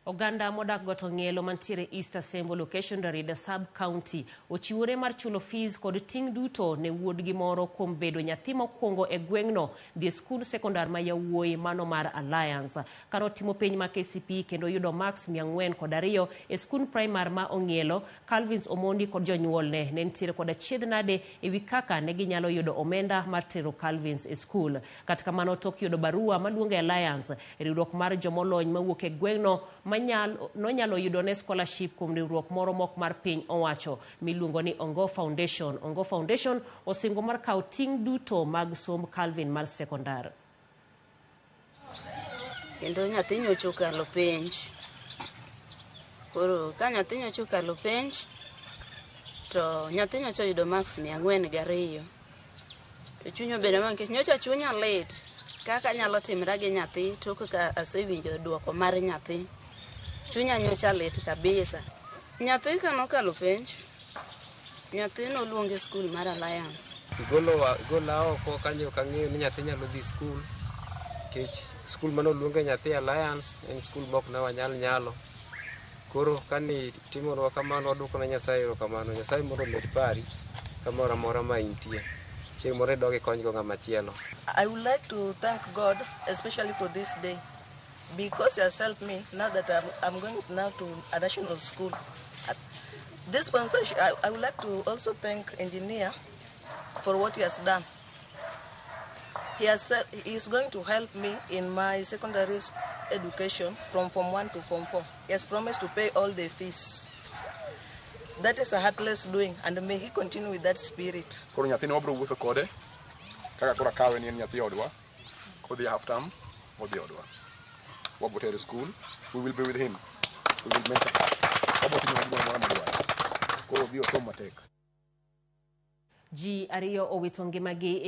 Oganda modak Got Ong'ielo mantiere East Asembo Location, Rarieda Sub County ochiwore mar chulo fees kod ting' duto ne wuodgi moro kuom bedo nyathi mokwongo e gweng'no dhi e skund sekondar ma yawuoyi mano mar Alliance. Kane otimo penj ma KCPE kendo yudo marks 402 e skund primar ma Ong'ielo, Calvins Omondi kod jonyuolne ne nitiere kod achiedh nade e wi kaka ne ginyalo yudo omenda mar tero Calvins e skul. Kata kamano, tok yudo barua maluongo e Alliance, riwruok mar jomolony mawuok e gweng'no nonyalo yudone scholarship kuom riwruok moro mok mar piny owacho miluongo ni Ongo Foundation. Ongo Foundation osingo mar kawo ting' duto mag somb Calvin mar sekondar. Kendo nyathi nyocha okalo penj. Koro ka nyathi nyocha okalo penj, to nyathi nyocha oyudo marks 402. To chunya obedo ma nikech nyocha chunya lit kaka nyalo timra gi nyathi tok ka asewinjo duoko mar nyathi. Chunya nyocha lit kabisa. Nyathi kanokalo penj, nyathi noluong e skul mar Alliance. Igola oko kanyo ok ang'eyo ni nyathi nyalo dhi skul nikech skul mane oluonge nyathi Alliance en skul mok ne wanyal nyalo. Koro kani timonwa kamano, waduoko ne Nyasaye erokamano. Nyasaye mondo omed pari kamoro amora ma intie. Chieng' moro idog ikonygo ng'ama chielo. I would like to thank God, especially for this day, because He has helped me now that I'm going now to a national school. This sponsorship, I would like to also thank engineer for what he has done. He is going to help me in my secondary education from Form 1 to Form 4. He has promised to pay all the fees. That is a heartless doing, and may he continue with that spirit. Koro nyathini wabiro wuotho kode kaka koro akawe ni en nyathi odwa. Kodhi half term, odhi odwa. Wabiro tere school, we will be with him. We will mentor him. Wabiro timo gimoro amora modwaro. Koro odhi osom matek. Ji ariyo owito ngimagi.